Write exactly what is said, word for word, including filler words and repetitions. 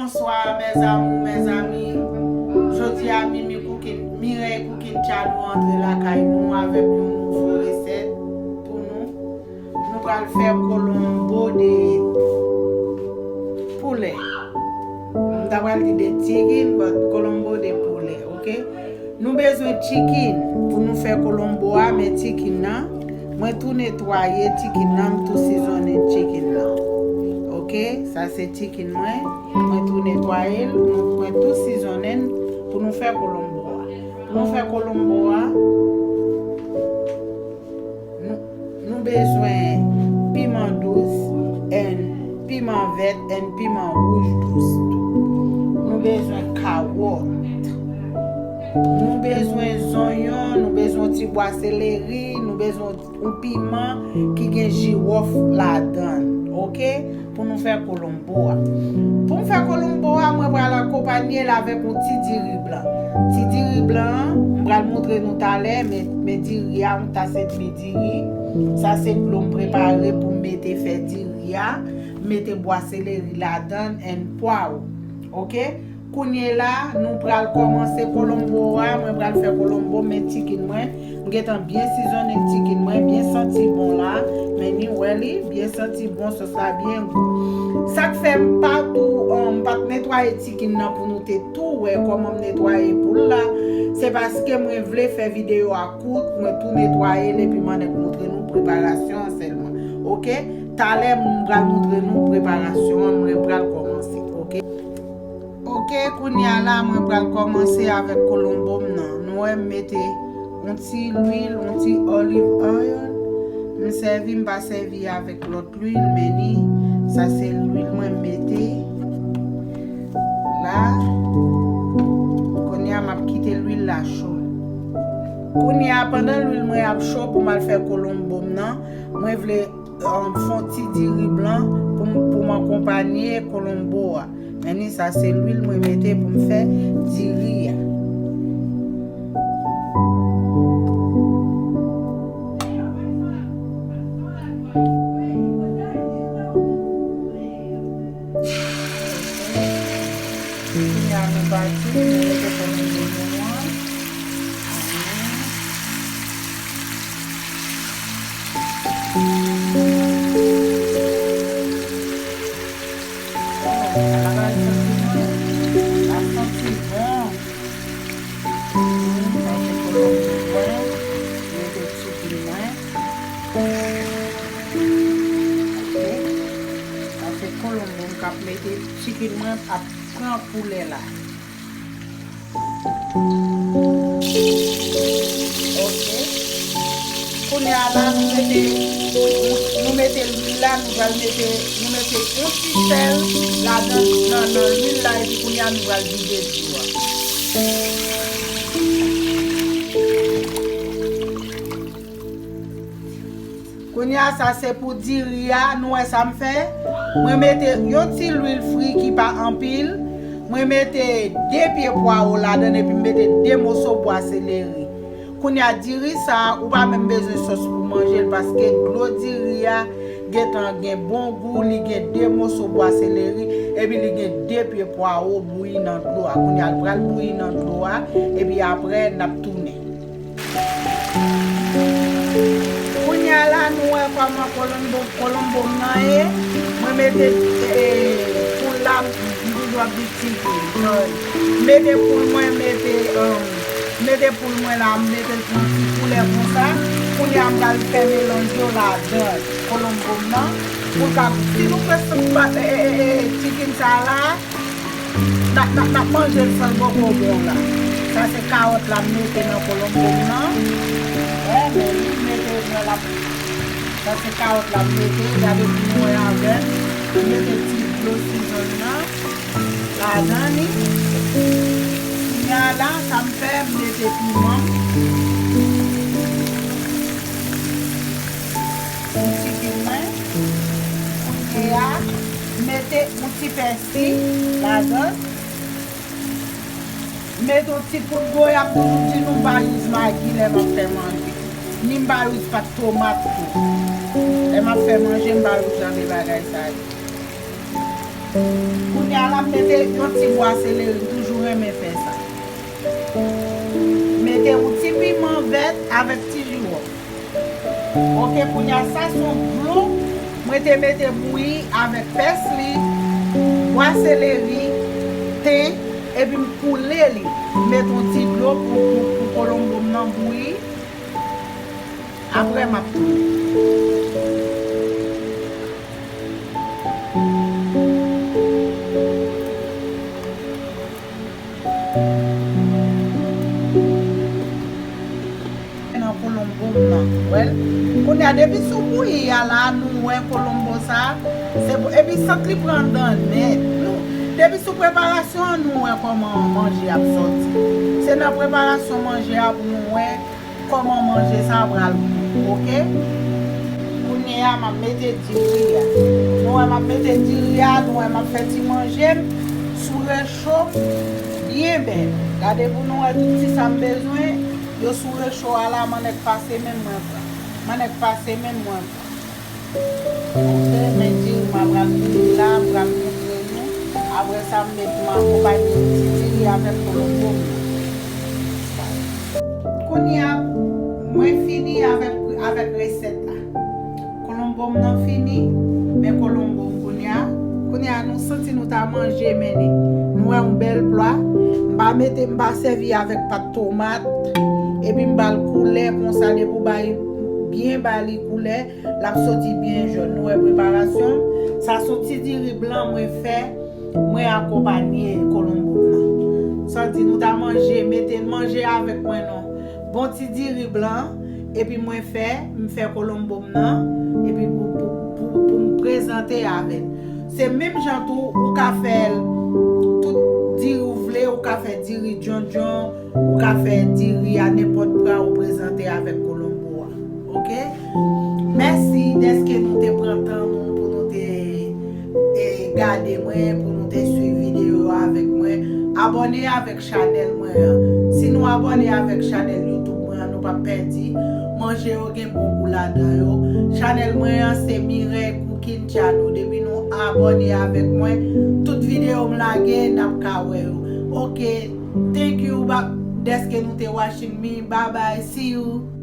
Bonsoir mes amours, mes amis. Jodi a Mimi Cooking, Mireille Cooking Channel antre lakay nou avèk yon nouvo resèt pou nou. Nou pral fè kolonbo de poulè. M ta pral di de chicken, but kolonbo de poulè, ok? Nou bezwen chicken pou nou fè kolonbo a, men chicken nan, mwen tou netwaye chicken nan, m tou sizonnen chicken nan. Ok, sa se chicken mwen, mwen tou netwaye l, mwen tou sizonnen l pou nou fè kolonbo a. Pou nou fè kolonbo a, nou, nou bezwen piman dous, and piman vèt, and piman wouj dous tou. Nou bezwen kawòt. Nou bezwen zonyon, nou bezwen ti bwa seleri, nou bezwen yon piman ki gen jiwòf ladan l, ok? Pou nou fè kolonbo a. Pou m fè kolonbo a, mwen pral akonpanye l avèk yon ti diri blan. Ti diri blan an, m pral montre nou talè, men, men diri a, yon tas edmi diri. Sa se dlo m prepare pou m mete fè diri a. M mete bwa seleri ladan l and pwawo. Ok? Kounye la, nou pral kòmanse kolonbo a. Mwen pral fè kolonbo, men chicken mwen. M gentan byen sizonnen chicken mwen, byen santi bon la. Men ni wè li, byen santi bon, sòs la byen gou. Sa k fè m pa tou, um, m pa t netwaye chicken nan pou nou te tou wè kòman m netwaye poul la. Se paske mwen vle fè videyo a kout, mwen tou netwaye l epi m annik montre nou preparasyon an sèlman. Ok? Talè m pral montre nou preparasyon an, mwen pral kòmanse. Ok? Ok, kounye a la, mwen pral kòmanse avèk kolonbo m nan. Nou wè m mete yon ti lwil, yon ti olive oil. M sèvi, m pa sèvi avèk lòt lwil, men ni, sa se lwil mwen mete la. Kounye a, m ap kite lwil la cho. Kounye a, pandan lwil mwen ap cho pou m al fè kolonbo m nan, mwen vle, um, fè yon ti diri blan pou m, pou m akonpanye kolonbo a. Men ni, sa se lwil mwen mete pou m fè diri a. Kounye a nou pati, nou mete kolonbo nou an. Oh, sa la bay santi bon. Sa santi bon. Hmm, sa se kolonbo mwen. Mete chicken mwen. Ok. Sa se kolonbo m k ap mete, chicken mwen ap pran koulè la. Ok. Kounye a la, nou mete, nou, nou mete lwil la, nou pral mete, nou mete yon ti sèl ladan, nan, nan lwil la, epi kounye a, nou pral vide dlo a. Kounye a, sa se pou diri a. Nou wè sa m fè? Mwen mete yon ti lwil fri ki pa anpil. Mwen mete de pye pwawo ladan l epi m mete de moso bwa seleri. Kounye a, diri sa a, ou pa menm bezwen sòs pou manje l, paske dlo diri a gentan gen bon gou, li gen de moso bwa seleri, epi li gen de pye pwawo bouyi nan dlo a. Kounye a, l pral bouyi nan dlo a, epi apre, n ap tounen. Kounye a la, nou wè kòman kolonbo, kolonbo m nan ye. Mwen mete, eh, poul la, m toujou ap di chicken, sorry. M mete poul mwen, mete, um, m mete poul mwen la, m mete l pou yon ti koulè konsa. Kounye a, m pral fè melanj yo ladan kolonbo m nan. Pou l ka, si nou fè, eh, eh, eh, eh, chicken sa la, N ap, n ap, n ap manje l san l poko bon la. Sa se kawòt la m mete nan kolonbo m nan. Wè, men li mete mwen la. Sa se kawòt la m mete, gade pou nou wè avè m. M mete ti dlo sizon nan ladan li. Kounye a la, sa m fè, m mete piman m. Ti piman. Kounye a, m mete yon ti pèsi. Si ladan. Mete yon ti poud goya, m toujou di nou m pa use magi lè m ap fè manje. Ni m pa use pat tomat tou. Lè m ap fè manje, m pa use jan de bagay sa yo. Kounye a la, m mete yon ti bwa seleri, m toujou renmen fè sa. Mete yon ti piman vèt avèk ti jiwòf. Oke, kounye a sa se yon dlo mwen te mete bouyi avèk pèsli, bwa seleri, ten, epi m koule li. M mete yon ti dlo pou, pou, pou kolonbo m nan bouyi. Apre m ap tounen. Nan kolonbo m nan, wè l. Kounye a, depi sou bouyi a la, nou wè kolonbo sa, se pou, epi sant li pran anndan nèt. Nou, depi sou preparasyon an, nou wè kòman manje ap sòti. Se nan preparasyon manje a pou nou wè kòman manje sa a pral bon, oke? Kounye a, m ap mete diri a. Nou wè m ap mete diri a, nou wè m ap fè ti manje m sou recho byen bèl. Gade pou nou wè tout ti sa m bezwen, yo sou recho a la, m annèk pase men mwen pran. M annèk pase men mwen pran. Oke, men diri m a pral bouyi la, m pral montre nou. Apre sa, m met, m akonpaye yon ti diri avèk kolonbo m nan. Kounye a, mwen fini avèk, avèk resèt la. Kolonbo m nan fini, men kolonbo m kounye a. Kounye a, nou santi nou ta manje, men li, nou wè yon bèl pla. M pa mete, m pa sèvi avèk pat tomat. Epi m ba l koulè konsa, depi w bay, byen ba li koulè. L ap soti byen jòn. Nou wè preparasyon m. Sa se yon ti diri blan mwen fè, mwen akonpaye kolonbo m nan. Sa di nou ta manje, mete manje avèk mwen non. Bon ti diri blan, epi mwen fè, m fè kolonbo m nan, epi pou, pou, pou, pou m prezante avè l. Se menm jan tou, ou ka fè l tout diri ou vle, ou ka fè diri djondjon, ou ka fè diri a nenpòt pwa ou prezante avèk kolonbo a. Oke? Mèsi dèske nou te pran tan nou pou nou te, e, gade mwen, pou nou te swiv videyo a avèk mwen. Abòne avèk chanèl mwen an. Si nou abòne avèk chanèl YouTube mwen an, nou p ap pèdi. Manje yo gen bon gou ladan yo. Chanèl mwen an se Mireille Cooking Channel. Depi nou abòne avèk mwen, tout videyo m lage, n ap ka wè yo. Oke, thank you ba-, dèske nou te watching me. Bye bye, see you.